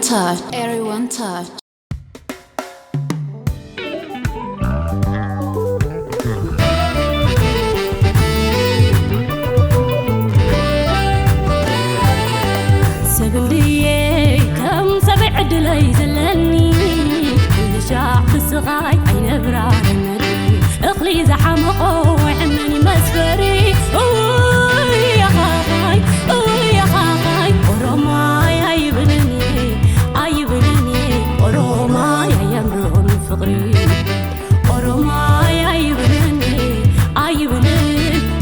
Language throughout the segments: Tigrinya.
Touch. Everyone touch. ሰብ እንድየ ከም ሰብ ዕድለይ ዘለኒ፣ እንድሻዕ ብስቓይ ኣይነብራን። እኽሊ ዝሓመቖ ኣይሕመን መስፈሪ። እውይ ኣኻኻይ፣ እውይ ኣኻኻይ፣ ኦሮማይ ኣይብልን፣ ኣይብልን፣ ኦሮማይ ኣየምርኦን ፍቕሪ። ኦሮማይ ኣይብልን፣ ኣይብልን፣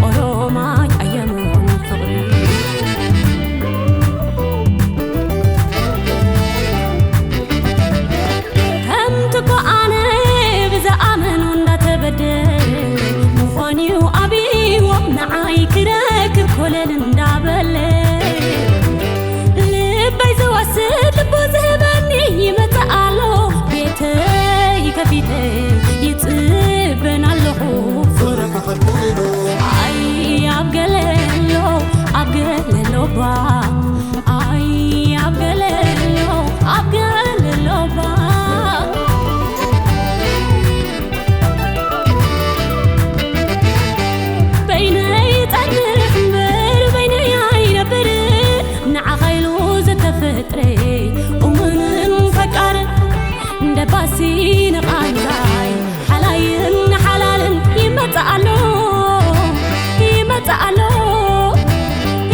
ኦሮማይ ኣየምርኦን ፍቕሪ። ከምቲ እኮ ኣነ ብዝኣመኑ እንዳተበደለ፣ ምዃን እዩ ኣብይዎም ንዓይ ክረክብ ኮለል እንዳበለ። ልበይ ዝወስድ ልቡ ዝህበኒ ይመጽእ ኣሎ፣ ቤተይ ከፊተ ይጽበን ኣለኹ። ኣይ ኣብ ገለ ኣሎ፣ ኣብ ገለ ኣሎ ባ ኣይ ኣብ ገለ ኣሎ፣ ኣብ ገለ ኣሎ ባ። በይነይ ጸንሕ እምበር በይነይ ኣይነብር፣ ንዓኻ ኢሉ ዝተፈጥረ እሙንን ፈቃርን ደባሲ ንቓንዛይ ሓላይን ሓላልን ይመጽእ ኣሎ፣ ይመጽእ ኣሎ፣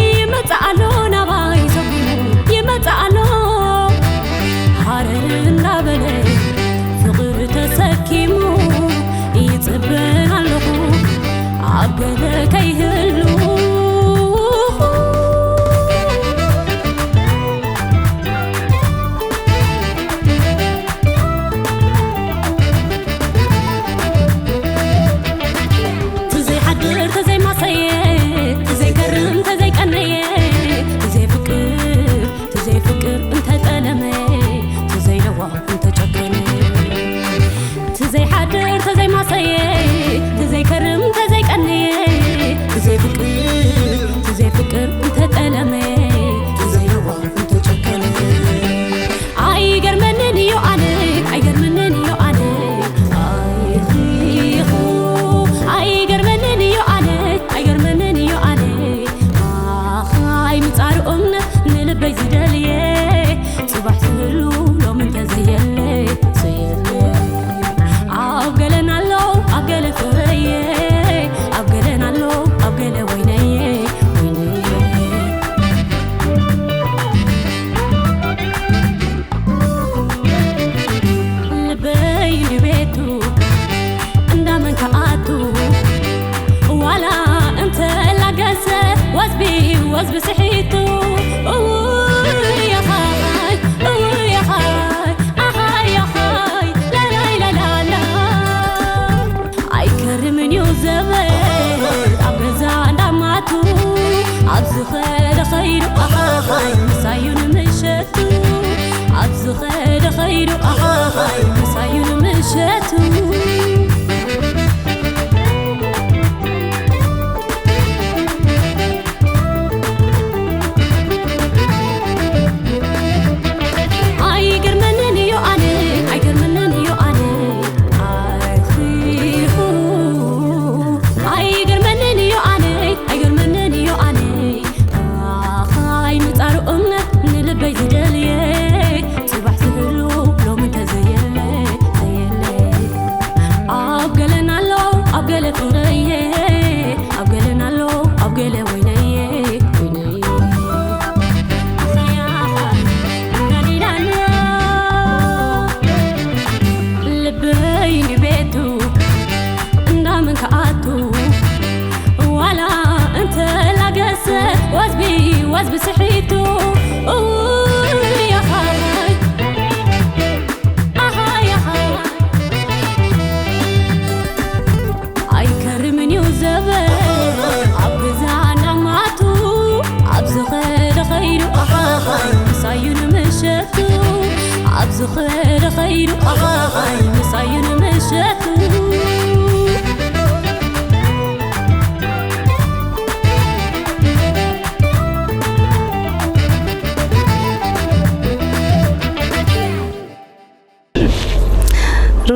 ይመጽእ ኣሎ፣ ናባይ ሰጒሙ ይመጽእ ኣሎ። ሃረር እንዳበለ ፍቕሪ ተሰኪሙ ይጽበን ኣለኹ ኣብ ገለ ከይህሉ። ተዘይሓድር ተዘይማሰየ፣ ተዘይገርም ተዘይቀነየ፣ ተዘይፍቅር ተዘይፍቅር እንተጠለመ፣ ተዘይለዋ እንተጨከነ፣ ተዘይሓድር ተዘይማሰየ፣ ተዘይከርም ተዘይቀነየ፣ ተዘይፍቅር ተዘይፍቅር እንተጠለመ፣ ተዘይለዋ እንተጨከነ። ኣይገርመንን እዩ ኣነ፣ ኣይገርመንን እዩ ኣነ፣ ኣይኹ፣ ኣይገርመንን እዩ ኣነ፣ ኣይገርመንን እዩ ኣነ። ኣኻይ ምጻር እምነት ንልበይ ዝደልየ፣ ጽባሕ ዝህሉ ሎም እንተዘየለ፣ ዘየለ። ኣብ ገለን ኣሎ፣ ኣብ ገለ ፍረየ፣ ኣብ ገለን ኣሎ፣ ኣብ ገለ ወይነየ፣ ወይነየ። ልበይ ንቤቱ እንዳመን ከኣቱ፣ ዋላ እንተላገሰ ወዝቢ ወዝቢ ስሒቱ። እውይ ኣኻይ፣ እውይ ኣኻይ፣ ኣኻይ ኣኻይ፣ ላላይ ላላላ። ኣይከርምን እዩ ዘበን ኣብ ገዛ እንዳማቱ፣ ኣብ ዝኸደ ኸይዱ ኣኻይ፣ ምሳዩ ንምሸቱ፣ ኣብ ዝኸደ ኸይዱ ኣኻይ፣ ምሳዩ ንምሸቱ። ኣይገርመንን እዩ ኣነ፣ ኣይገርመንን እዩ ኣነ፣ ኣይኺኹ። ኣይገርመንን እዩ ኣነ፣ ኣይገርመንን እዩ ኣነ፣ ኣኻይ ምጻሩ እምነት ንልበይ ዝደልየ፣ ጽባሕ ዝህሉ ሎም እንተዘየለ፣ ዘየለ። ኣብ ገለን ኣሎ፣ ኣብ ገለ ፍቕረየ፣ ኣብ ገለን ኣሎ፣ ኣብ ገለ ወይነየ፣ ወይነየ። ኣኻይ፣ ኣኻይ፣ ላሊላላ። ልበይ ንቤቱ እንዳመን ከኣቱ፣ ዋላ እንተላገሰ ወዝቢ ወዝቢ ስሒቱ። እውይ ኣኻይ፣ ኣኻይ ኣኻይ። ኣይከርምን እዩ ዘበን ኣብ ገዛ እንዳማቱ፣ ኣብ ዝኸደ ኸይዱ ኣኻይ፣ ምሳዩ ንምሸቱ፣ ኣብ ዝኸደ ኸይዱ ኣኻይ፣ ምሳዩ ንምሸቱ።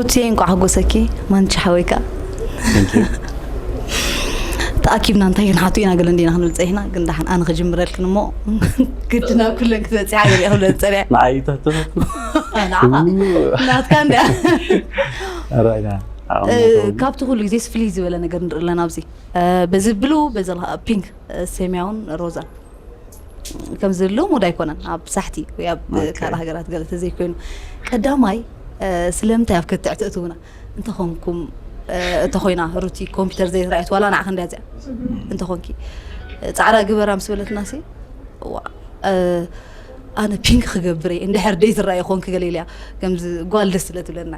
ሩትየ እንቋዕ ሓጎሰኪ። ማንቺ ሓወይ ከኣ ተኣኪብና እንታይ ክንሓቱ ኢና ገለ እንዲና ክንብል ጸኒሕና፣ ግን ደሓን ኣነ ክጅምረልክን እሞ ግድና ኩለን ክትበጽሓ ገለ ክብለ ዝጸንሐ። ንዓይ እዩ ተሕተተኩ። ንዓኻ። ናትካ እንድያ። ኣራይና። ካብቲ ኩሉ ግዜስ ፍልይ ዝበለ ነገር ንርኢ ኣለና ኣብዚ። በዚ ብሉ በዚ ፒንክ፣ ሰማያውን ሮዛን ከምዚ ልሙድ ኣይኮነን ኣብ ሳሕቲ ወይ ኣብ ካልእ ሃገራት ገለ ተዘይኮይኑ። ቀዳማይ፣ ስለምንታይ ኣብ ክትዕ ትእትውና? እንተኾንኩም፣ እንተኾይና ሩቲ ኮምፒውተር ዘይትረኣየት ዋላ ንዓኺ እንድያ እዚኣ። እንተኾንኪ፣ ጻዕዳ ግበራ ምስ በለትናሲ፣ ዋ፣ ኣነ ፒንክ ክገብር እየ፣ እንድሕር ደይ ትረኣየ ኾንኪ ገለ ኢለያ። ከምዚ ጓል ደስ ስለ ትብለና።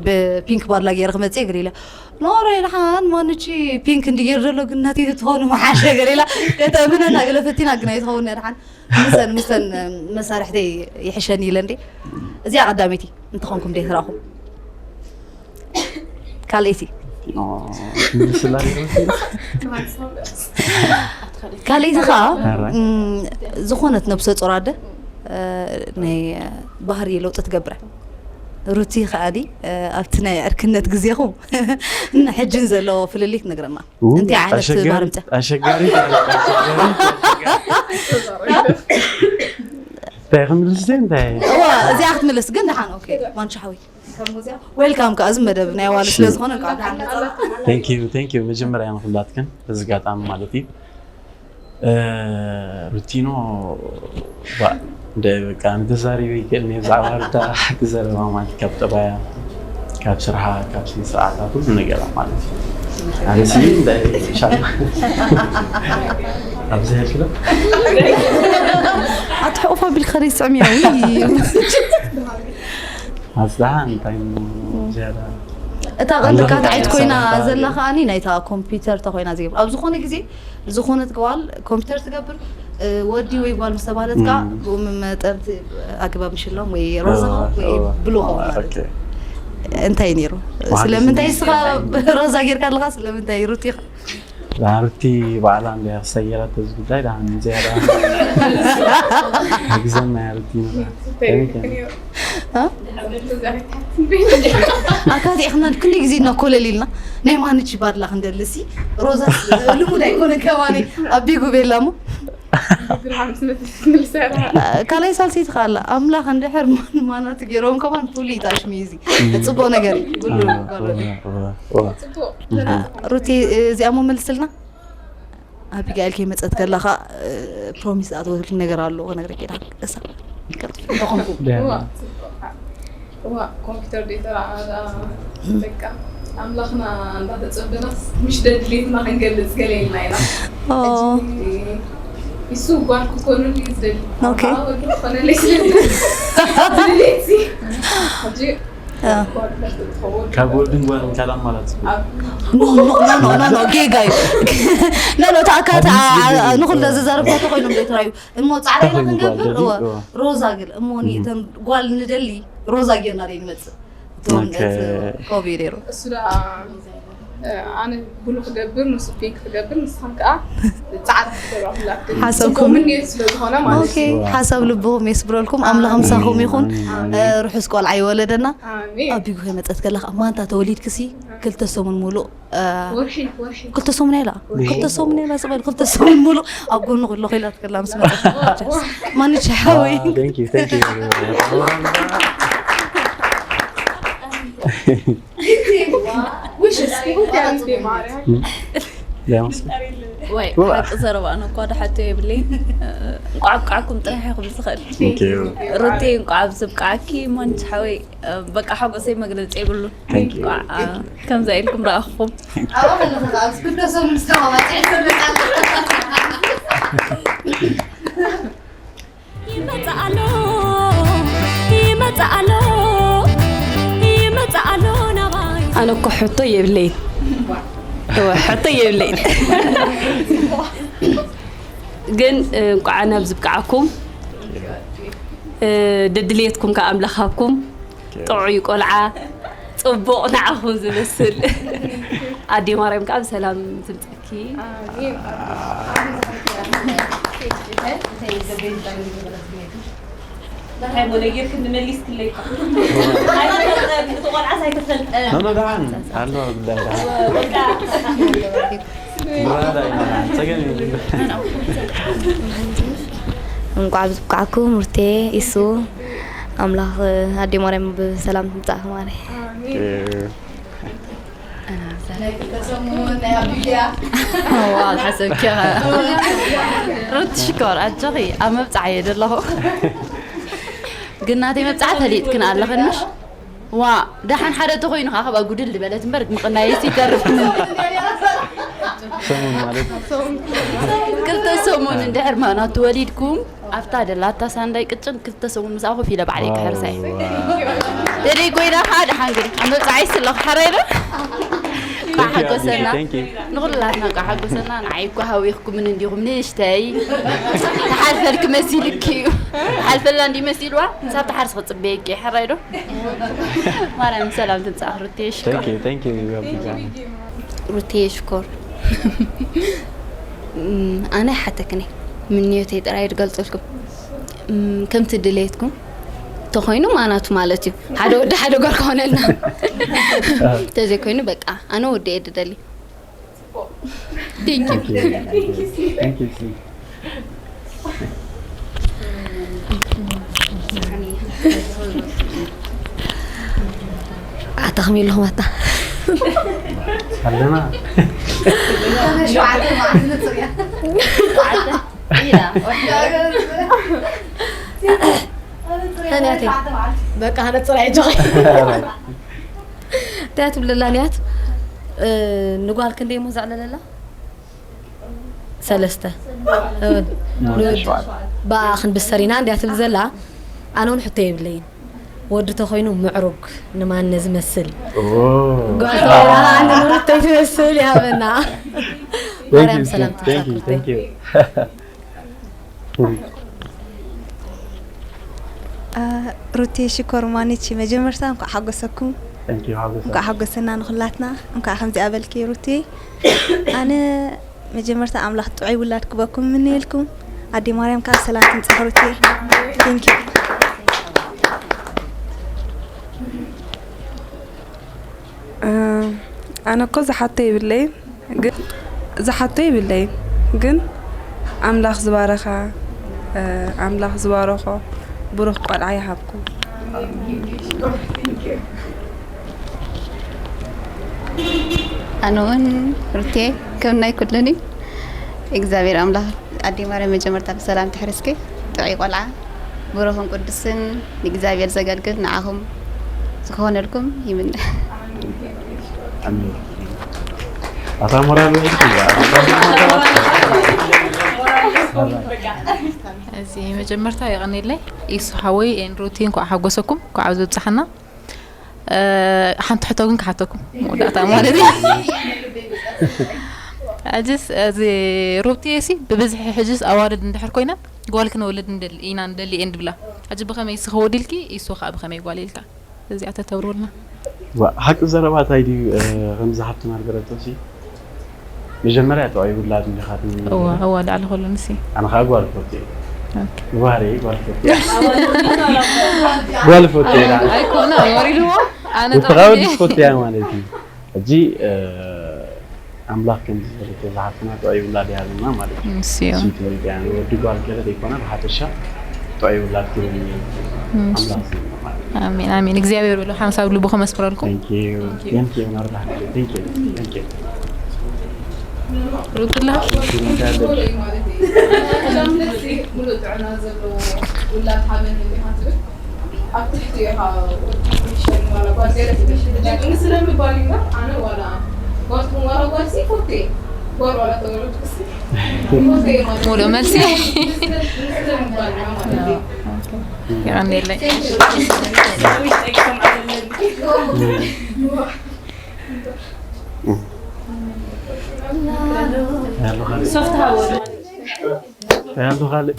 ብፒንክ ባድላ ገይረ ክመጽእ እየ ገለ ኢለያ። ኖረ ድሓን ማንቺ ፒንክ እንዲገር ዘሎ ግን ናተይ ተትኾኑ መሓሸ ገለ ኢላ ከተእምነና ገለ ፈቲና ግን ኣይትኸውን እያ ድሓን። ምሰን፣ ምሰን መሳርሕተይ ይሕሸኒ ኢለ እንዴ። እዚኣ ቀዳመይቲ እንተኾንኩም ደይ ትረኣኹም። ካልኣይቲ። ኦ፣ ትምልስላ ዲኻ? ካልኣይቲ ኸኣ፣ ኣራይ። እም፣ ዝኾነት ነብሰ ጾር ኣደ፣ እ፣ ናይ ባህሪ ለውጢ ትገብረ። ሩቲ ኸኣኒ፣ እ፣ ኣብቲ ናይ ዕርክነት ግዜኹም ንሕጅን ዘሎ ፍልልይ ትነግረና። ኡ፣ እንታይ ዓይነት ኣሸጋሪ፣ ባህሪ ምጸ? ኣሸጋሪ፣ ኣሸጋሪ፣ ኣሸጋሪ። እንታይ ክምልስ ደይ እንታይ? እዋ፣ እዚኣ ክትምልስ ግን ደሓን፣ ኦኬ፣ ማንሻ ሓወይ። ዌልካም ከኣ፣ እዚ መደብ ናይ ኣዋልድ ስለ ዝኾነ እንኳዕ ደሓን መጻእኩም። Thank you፣ thank you። መጀመርያ ንኹላትክን በዚ ኣጋጣሚ ማለት እዩ። እ፣ ሩቲኖ፣ ባ-፣ እንደ በቃ ንተዛሪበ ይክእል እየ ብዛዕባ ሩታ ሓቂ ዘረባ ማለት ካብ ጠባያ፣ ካብ ስርሓ፣ ካብ ስነ ስርዓታ፣ ኩሉ ነገራ ማለት እዩ። ኣነሲ እንደ ኢንሻላህ ኣብዚ ሄድክዶ? ኣትሕቑፋ ቢልካ ደይ ስዕምያ፣ ውይ። ኣጽድሓ እንታይ እሞ ዝያዳ እታ ቀንዲ ኣለኻ? ካትዓይት ኮይና ሰላምታ ዘላ እዩ። ከኣኒ ናይታ ኮምፒውተር ተኾይና ዘይብሉ። ኣብ ዝኾነ ግዜ ዝኾነት ጓል ኮምፒውተር ትገብር፣ እ፣ ወዲ ወይ ጓል ምስ ተባህለት ከኣ እም። ብኡ መመጠርቲ ኣገባብ ምሽላም ወይ ሮዛ እዋ፣ ወይ እዋ። ብሉ እዋ፣ ኸውን ማለት ኦኬ። እዩ። እንታይ ነይሩ? ዋላ ስለምንታይ ስለ እስኻ ሮዛ ጌርካ ኣለኻ? ስለምንታይ ሩቲ ኢኻ? ዳርክቲ ባዕላ እንድያ ዝሰየረቶ እዚ ጉዳይ፣ ዳን ዝያዳ ግዘና ያ ሩቲ። እ? ኣካቲ ኢኽና ክንደይ ግዜ እና ኮለል ኢልና ናይ ማንቺ ባድላ ክንደልሲ ሮዛ ልሙድ ኣይኮነ ከባኒ ኣብ ቢጉ ቤላ እሞ ካልኣይ ሳልሰይቲ ከኣላ ኣምላኽ እንድሕር ማን-፣ ማናት ገይሮም ከማን ፍሉይ ታሽሚ እዚ ጽቡቕ ነገር እዩ። ኩሉ ዋ፣ ጓል ወዲ። ዋ፣ ዋ፣ ዋ። ጽቡቕ። ሩቲ እዚኣ እሞ መልስልና። ኣቢጋኤል ከይመጸት ከላ ኸኣ፣ እ፣ ፕሮሚስ ዝኣተወትልኪ ነገር ኣሎ ክነግረኪ ኢና። እሳ፣ ይቅርታ፣ እንተኾንኩ። ደህና። እዋ፣ ጽቡቕ። እዋ፣ ኮምፒውተር ደይ ተራ-፣ በቃ፣ ኣምላኽና እንዳተጸበናስ፣ ምሽ ደድሌትና ክንገልጽ ገለ ኢልና ኢና። ኦ። ሕጂ፣ እሱ ጓል ክትኮኑ ድዩ ዝደሊ? ኦኬ። ኣባኣ ወዲ ክኾነለይ ስለ ዝደሊ። ድሌት ሲ። ሕጂ፣ አ። ካብ ወድን ጓልን ካልኣን ማለት እዩ። ኖ፣ ኖ፣ ኖ፣ ኖ፣ ኖ፣ ኖ፣ ጌጋ እዩ። ኖ፣ ኖ፣ ተኣካ-፣ ተኣ-፣ ንኹሉ ዘዛረብካቶ ኮይኖም ዘይተራዩ። እሞ ጻዕዳ ኢና እንታይ ኮይኑ ጓል ክንገብር፣ ደሊ? እወ፣ እወ። ሮዛ ግን፣ እሞ ኒ-፣ እም። እተን ጓል ንደሊ፣ ሮዛ ጌርና ደይ ንመጽእ። እቶም ኦኬ። እቲ ኮቪድ ነይሩ። እሱ ደኣ፣ እ፣ ኣነ ብሉ ክገብር፣ ንሱ ፒንክ ክገብር፣ ንስኻን ከኣ ጻዕዳ ክትገብራ ኩላትክን ሓሰብኩም? ጽቡቕ ምንየት ስለ ዝኾነ ማለት ኦኬ፣ እዩ። ሓሳብ ልብኹም የስብረልኩም፣ ኣምላኽ ኣሜን፣ ምሳኹም ይኹን። ኣሜን፣ እ፣ ኣሜን። ርሑስ ቆልዓ ይወለደና። ኣሜን። ኣብ ቢጉ ከይመጸት ከላ ከኣ ማንታ ተወሊድክሲ ክልተ ሰሙን ሙሉእ፣ እ፣ ወርሒ፣ ወርሒ። ክልተ ሰሙን እያ ኢላ። ወርሒ። ክልተ ሰሙን እያ ኢላ፣ ጽበል ክልተ ሰሙን ሙሉእ ኣብ ጎኑ ከለኹ ኢላ ትከላ ምስ መጸት። ማንቻ ሓወይ። ዋ፣ thank you፣ thank you። ዳያሞስ። ወይ፣ ዋ። ሓቂ ዘረባ፣ ኣነ እኳ ዶ ሓቶ የብለይን። እንቋዕ ኣብቃዕኩም ጥራሕ ኢኹም ዝኽእል። Thank you። ሩቲ፣ እንቋዕ ኣብዚ ኣብቃዕኪ። ማንቻ ሓወይ፣ በቃ፣ ሓጎሰይ መግለጺ የብሉን። Thank you። እንቋዕ፣ አ፣ ከምዛ ኢልኩም ረኣኹም። ኣብኣ ከለኻ ከኣ፣ ኣብዚ ክልተ ሰሙን ዝተማማዕ ጽዕት ትብል ኣላ። ይመጽእ ኣሎ፣ ይመጽእ ኣሎ፣ ይመጽእ ኣሎ ናባይ። ኣነ እኮ ሕቶ የብለይን። እወ፣ ሕቶ የብለይን። ግን፣ እ፣ እንቋዕ ናብዚ ብቅዓኩም። እ፣ ደድልየትኩም ከኣ ኣምላኽ ሃብኩም። ጥዑይ ቆልዓ፣ ጽቡቕ ንዓኹም ዝመስል። ኣዴ ማርያም ከኣ ብሰላም ትምጻ። ኣሜን። እንታይ ሞ ነገር ክንመሊስ ክለይ። ኣይተፈልጠን፣ እቲ ቆልዓስ ኣይተፈልጠን። ኖ፣ ኖ፣ ደሓን ኣሎ ጉዳይ ደሓን። በቃ። ብራዳ ይመራን፣ ጸገም የለን። እንኳዕ ብዝብቃዕኩም ሩቴ፣ ኢሱ፣ ኣምላኽ ኣዴ ማርያም ብሰላም ትምጻእኩም ኣረ። ዋ፣ ሓሰብኪ ኢኻ። ሩቲ ሽኮር፣ ኣጆኺ፣ ኣብ መብጻዓ እየ ዘለኹ። ግን ናተይ መብጻዓ ፈሊጥክን ኣለኽን ምሽ? ዋ፣ ደሓን ሓደ ተኾይኑ ኸዓ፣ ካብኣ ጉድል ዝበለት እምበር፣ ምቕናየስ ይተርፍ። ሰሙን ማለት ክልተ ሰሙን እንድሕር ማና ተወሊድኩም፣ ኣብታ ደላታ ሳንዳይ ቅጭን ክልተ ሰሙን ምስኣ ኮፍ ኢለ ባዕለይ ክሕርሳ እየ። ደደይ ኮይና ኸዓ፣ ደሓን ግን ኣብ መብጻዓ ይስለኹ፣ ሓራይ ዶ? ኳ ሓጎሰና። Thank you። ንኹላትና ኳ ሓጎሰና። ንዓይ እኳ ሃዊኽኩምን እንዲኹም ንእሽተይ። ተሓልፈልኪ መሲልኪ እዩ። ተሓልፈላ እንዲ መሲልዋ፣ ሳብ ተሓርስ ክጽበየኪ፣ ሓራይ ዶ? ማርያም ሰላም ትምጻእ፣ ሩቴ፣ ሽኮር። Thank you, thank you, Abdullah. ሩቴ ሽኮር። እም፣ ኣነ ሓተክኒ ምንዮተይ ጥራይ ድገልጸልኩም። እም፣ ከምቲ ድሌትኩም ተኾይኑ ማናቱ ማለት እዩ። ሓደ ወዲ ሓደ ጓል ክኾነልና። ተዘይኮይኑ በቃ ኣነ ወዲ እየ ድደሊ። Thank you። Thank you, ሲ። ኣታ ከመይ ኣለኹም ኣታ? ኣለና። ተንያተይ በቃ ሃነፅር ኣይጆኺ። እንታይ ትብለላ ንያት? ንጓል ክንደይ እሞ ዘዕለለላ? ሰለስተ። ብኣ ክንብሰር ኢና እንድያ ትብል ዘላ። ኣነ እውን ሕቶ የብለይን። ወዲ ተኾይኑ ምዕሩግ፣ ንማነ ዝመስል። ጓል ተኾይና ከኣ ንሩተይ ትመስል ይሃበና። ማርያም ሰላም ትምጻእ ክብርተይ። ሩቴ ሽኮር ማኒቺ፣ መጀመርታ እንኳዕ ሓጎሰኩም። እንኳዕ ሓጎሰና ንኹላትና። እንኳዕ ከምዚኣ በልኪ ሩቴ። ኣነ መጀመርታ ኣምላኽ ጥዑይ ውላድ ክበኩም እምነየልኩም። ኣዴ ማርያም ከዓ ሰላም ትምጻእ ሩቴ። Thank you። ኣነ እኮ ዝሓቶ የብለይን፣ ግን ዝሓቶ የብለይን፣ ግን ኣምላኽ ዝባረኻ፣ ኣምላኽ ዝባረኾ ብሩኽ ቆልዓ ይሃብኩም። ኣነ እውን ሩቴ ከም ናይ ኩሉኒ እግዚኣብሔር ኣምላኽ ኣዴ ማርያም መጀመርታ ብሰላም ትሕርስኪ። ጥዑይ ቆልዓ ብሩኽን ቅዱስን ንእግዚኣብሔር ዘገልግል ንዓኹም ዝኾነልኩም ይምነ። ኣሜን። ኣታ ሞራል ወይ እዚ መጀመርታ የቐኔለይ ኢሱ ሓወይ ኤን ሩቲ እንኳዕ ሓጎሰኩም እንኳዕ ኣብዚ ብጽሓና። ሓንቲ ሕቶ ግን ክሓተኩም መወዳእታ ማለት እዩ። ሕጅስ እዚ ሩብትየ ሲ ብብዝሒ ሕጅስ ኣዋልድ እንድሕር ኮይነን ጓል ክነወልድ ንደሊ ኢና ንደሊ እየን ድብላ። ሕጂ ብኸመይ እስኺ ወዲልኪ ኢሱ ከዓ ብኸመይ ጓል ኢልካ እዚኣ ተተብርብልና። ዋ ሓቂ ዘረባ እንታይ ድዩ ከምዚ ሃብቲ ማርገረቶ ሲ መጀመርያ ጥዑይ ውላድ እንዲኻ ትምኒ እዋ እዋ ላዕሊ ከሎ ንሲ ኣነ ከዓ ጓል ፈትየ ኦኬ። ንባህሪ ጓል ፈትየ ጓል ፈትየ ዳ ኣይኮነ ወሪድዎ ኣነ ንስኻ ወዲ ፈትያ ማለት እዩ ሕጂ ኣምላኽ ከምዚ ዝበለቶ ዝሓፍትና ጥዑይ ውላድ ይሃበና ማለት እዩ ንስዮ ስንት ወልድያ ወዲ ጓል ገለ ዘይኮነ ብሓፈሻ ጥዑይ ውላድ ክህበኒ ኣምላኽ ዝብል ማለት እዩ ኣሜን ኣሜን እግዚኣብሔር ብሎ ሓንሳብ ልቡ ከመስክረልኩም Thank you. Thank you, Narda. Thank you. Thank you. ሩትላ ሙሉእ ጥዕና ዘለዎ ውላድ ሃበኒ እንዲኻ ትብል ኣብ ትሕቲ ኢኻ ወዲ ሚሸል ዋላ ጓል ገለ ትብል ሕጂ ግን ስለምባል እዩ እምበር ኣነ ዋላ ጓልኩም ዋላ ጓል ሲ ፎቴ ጓል ዋላ ተወለድኩ ሲ ፎቴ ማለት ሙሉእ መልሲ ስለምባል ኢና ማለት እዩ የቐንየለይ ያሉ ካልእ ሶፍት ሃወ ያሉ ካልእ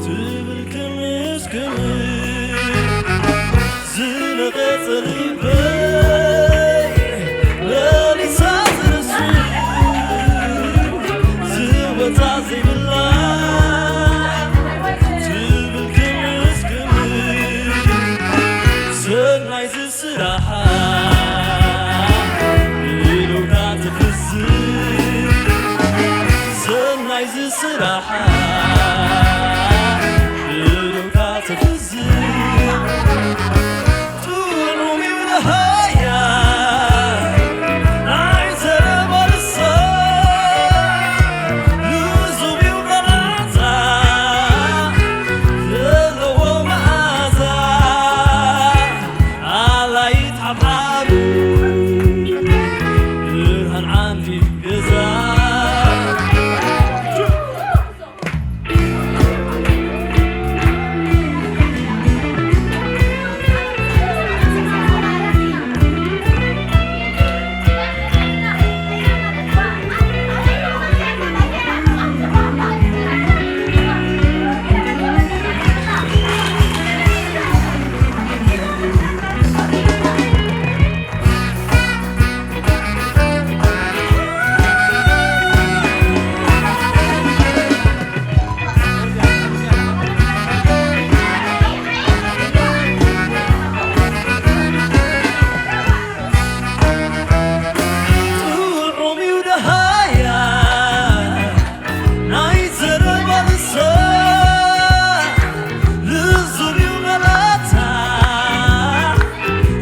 ትብል ክምስ ክምስ ዝነቐጸ ልበይ መሊሳ ትርስዕ ዝወጻ ዘይብላ ትብል ክምስ ክምስ ሰናይ ዝስራሓ ብልውካ ትፍዝዝ ሰናይ ዝስራሓ ብልውካ ትፍዝዝ ጥዑም እዩ ደሃያ ናይ ዘረባ ልሳን ልዙብ እዩ ቃላታ ዘለዎ መዓዛ ኣላይት ሓብሓብ ብርሃን ዓንዲ ገዛ ጥዑም እዩ ደሃያ ናይ ዘረባ ልሳን ልዙብ እዩ ቃላታ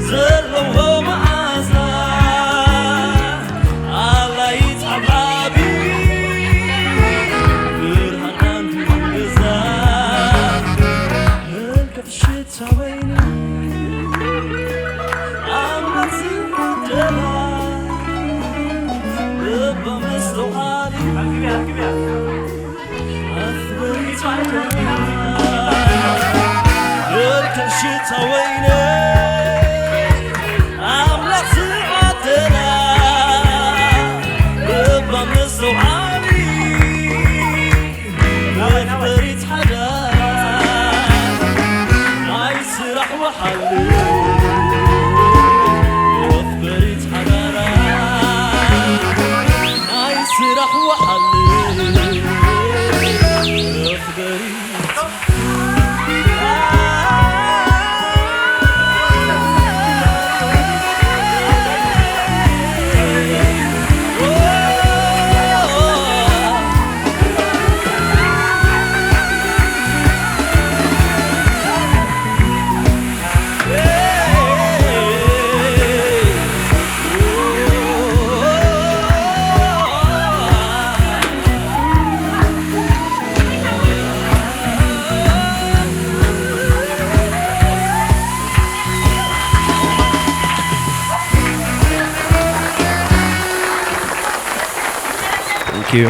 ዘለዎ መዓዛ ኣላይት ዓብዓቢ ብርሃን ዓንዲ ገዛ መልክዕ ሽታ ወይኒ ኣምላኽ ዝዓደላ እባ መስተውዓሊ ኣኽብሪ ጻዕዳ መልክዕ ሽታ ወይኒ ኣምላኽ ዝዓደላ እባ መስተውዓሊ መኽበሪት ሓዳር ናይ ስራሕ ወሓሊ መኽበሪት ሓዳር ናይ ስራሕ ወሓሊ መኽበሪት Thank you.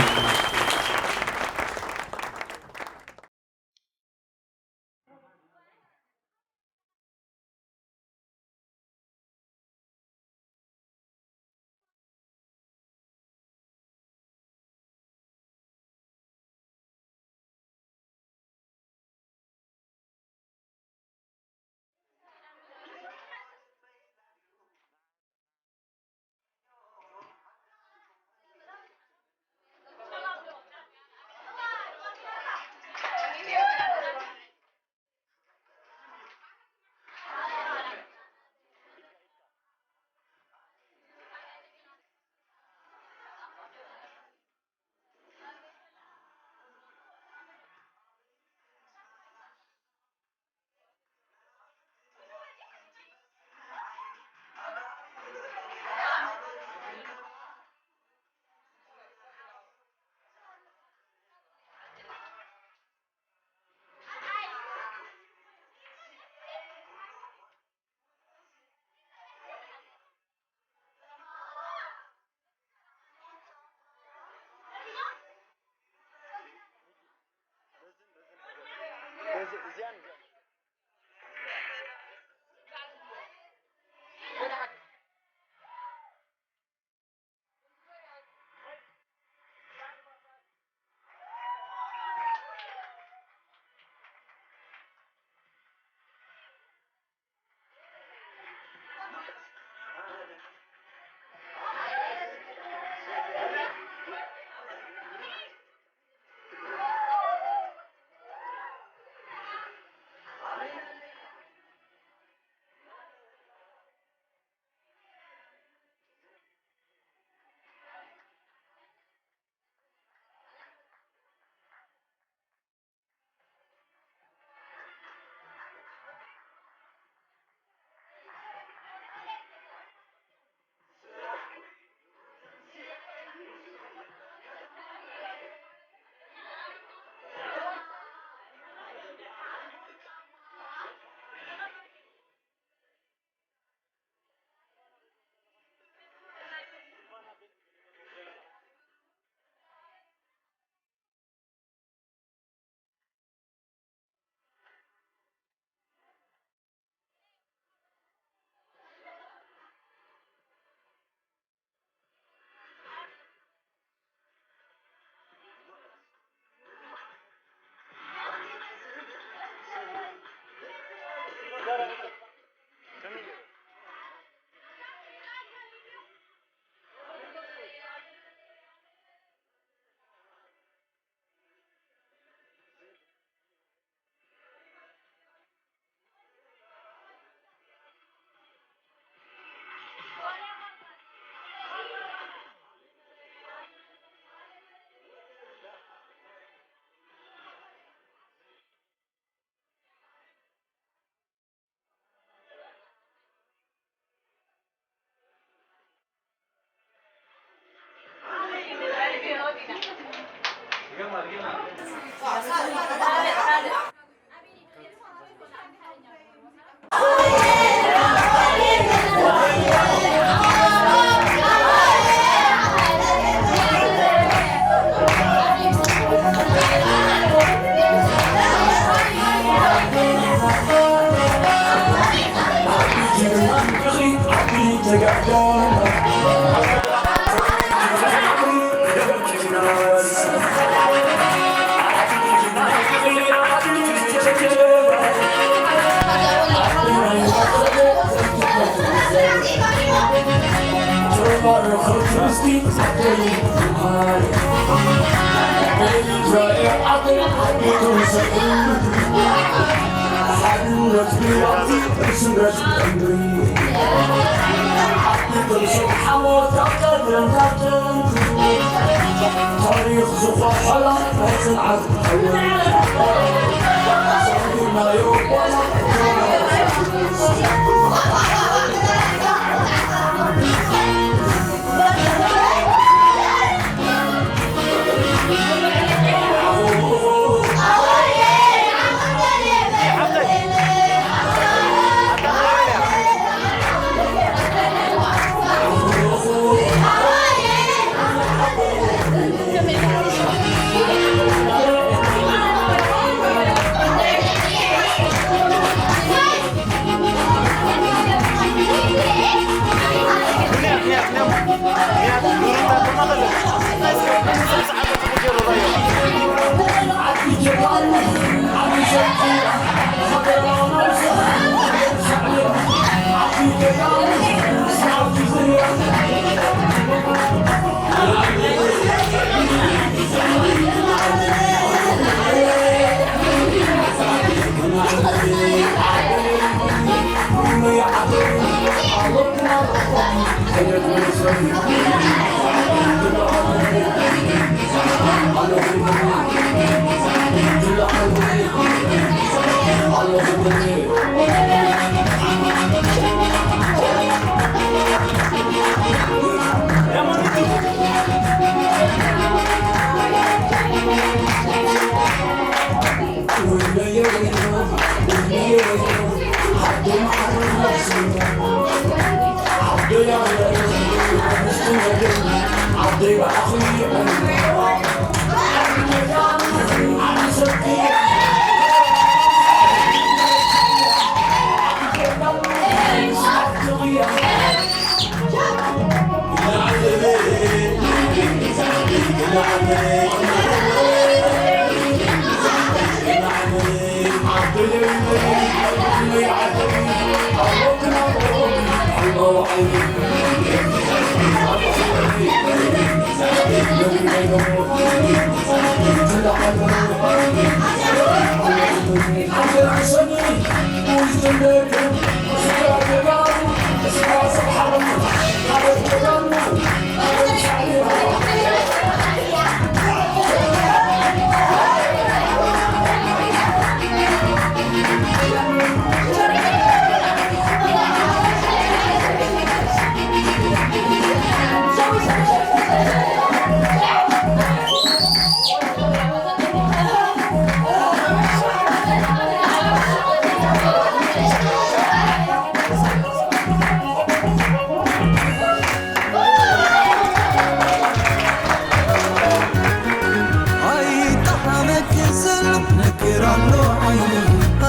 ታሪኽ ዝኾሓላ ናይ ጽንዓት ኣይጠዓመክን ዘሎ ነገር ኣሎ ዓይኑ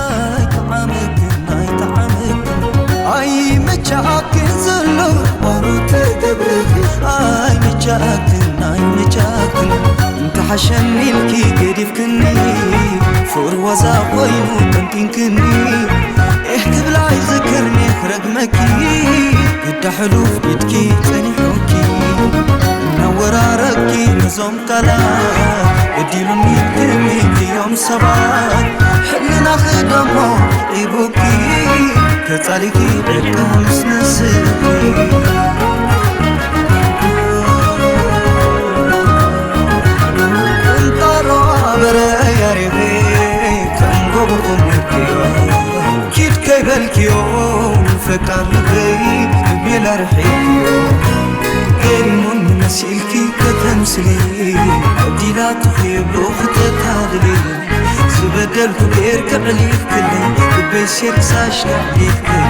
ኣይጠዓመክን ኣይጠዓመክን ኣይመቻኣክን ዘሎ ባሮ ተገብርኪ ኣይመቻኣክን ኣይመቻኣክን እንተሓሸኒ ኢልኪ ገዲፍክኒ ፍቅሪ ዋዛ ኮይኑ ጠንጢንክኒ፣ ኤህ ክብላ ይዝክርኒ ክረግመኪ፣ ግዳ ሕሉፍ ኢድኪ ጸኒሑኪ፣ እናወራረብኪ ነዞም ቃላት፣ በዲሉኒ ክሚት እዮም ሰባት፣ ሕልናኺ ደሞ ኢቡኪ፣ ተጻሊኪ ዕርቂ ምስ ንስኺ። እንጣሮ በረ ያሬቤ ከም ጎቦኹም ነክዮ፣ ኪድ ከይበልክዮ፣ ፈቃር ልበይ ሜላ ርሕዮ። ገሪሙን መሲልኪ ከተምስሊ፣ ዕዲላ ትኺብሉ ክተታልሊ፣ ዝበደልኩ ጌርኪ ዕሊፍክለይ፣ ልበይ ሴርክሳሽ ኣዕሊፍክለይ።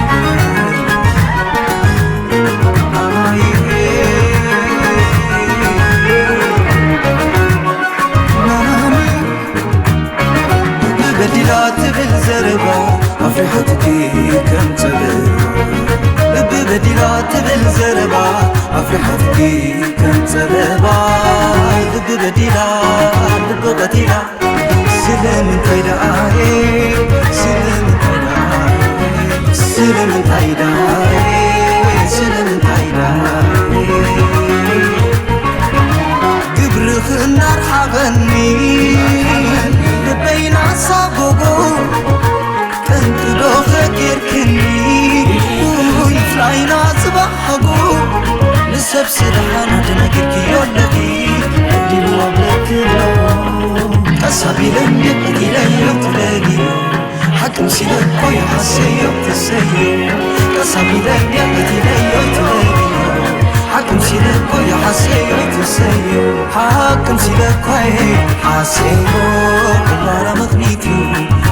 ልቢ በዲላ ትብል ዘረባ ኣፍሪሓትኪ ከም ጸበባ። ልቢ በዲላ ትብል ዘረባ ኣፍሪሓትኪ ከም ጸበባ። ልቢ በዲላ፣ ልቢ ቀቲላ፣ ስለምንታይ ደኣ፣ ስለምንታይ ደኣ፣ ስለምንታይ ደኣ፣ ስለምንታይ ደኣ? ግብርኺ እናርሓቐኒ፣ ልበይ ናሳጎጎ፣ ጠንቂ ዶ ኸጌርክኒ፣ ውይ፣ ፍላይና ዝባሃጎ፣ ንሰብ ስራሓና ደናጊርክዮ ኣለኺ፣ ዕድል ዋብለኪ ኣሎ። ቀስ ኣቢለ እንዴት ኢለዮ ትደልዮ፣ ሓቅም ሲለ እኮ ይሓሰዮ ተሰዮ። ቀስ ኣቢለ እንዴት ኢለዮ ትደልዮ፣ ሓቅም ሲለ እኮ ይሓሰዮ ተሰዮ። ሓቅም ሲለ እኮ ይሓሰዮ፣ ክባራ ምኽኒት እዩ።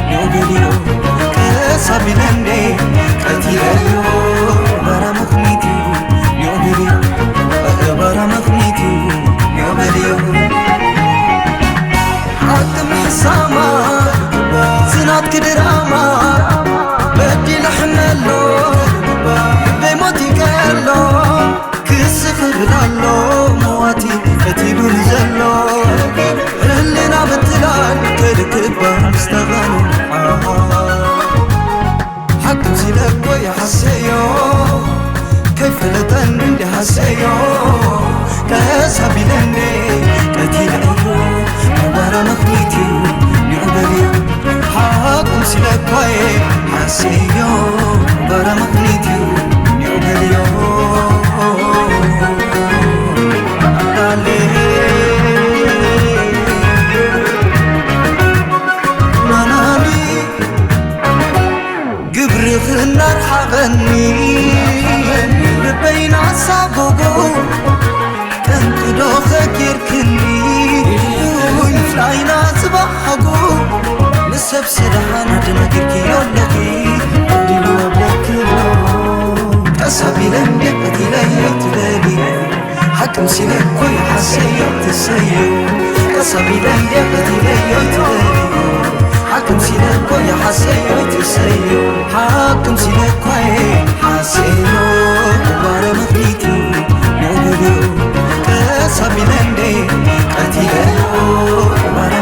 ኒዮ በልዮ፣ ቀስ ኣቢለ እንዴ ቀቲለዮ፣ ባራ ምኽኒት እዩ፣ ኒዮ በልዮ፣ ባራ ምኽኒት እዩ፣ ኒዮ በልዮ። ሓቂ ምሕሳማ፣ ዝናትኪ ድራማ፣ በዲለ ሕመሎ፣ ልበይ ሞት ይቀሎ። ክስ ክብል ኣሎ መዋቲ ቀቲሉ ንዘሎ፣ ህልና ምትላል ከልክባ ምስተኻኑ። ሓቅም ሲለ እኮ ይሓሰዮ፣ ከይፈለጠን እንዲ ሃሰዮ፣ ቀስ ኣቢለ እንዴ ቀቲለዮ፣ መባራ ምኽኒት እዩ ኒዑ በልዮ። ሓቅም ሲለ እኮ ይሓሰዮ፣ መባራ ምኽኒት እዩ ኒዑ በልዮ። ግብርኺ እናርሓቐኒ፣ ልበይ ናሳጎጎ፣ ጠንቂ ዶ ኸጌርክኒ፣ ውይ፣ ምፍላይና ዝባሃጎ፣ ንሰብ ሰደሓና ደናጊርክዮ ኣለኺ፣ ዕድል ወብለኪ ኣሎ። ቀስ ኣቢለ እንዴ ቀቲለዮ ትበሊ፣ ሓቅም ሲለ እኮ ይሓሰዮ ትሰዮ። ቀስ ኣቢለ እንዴ ቀቲለዮ ትበልዮ፣ ሓቅም ሲለ እኮ ይሓሰዮ ትሰዮ። ሓቅም ሲለ እኮ ይሓሰዮ፣ ባረ ምኽኒቱ ንብልዮ። ቀስ ኣቢለ እንዴ ቀቲለዮ፣ ባረ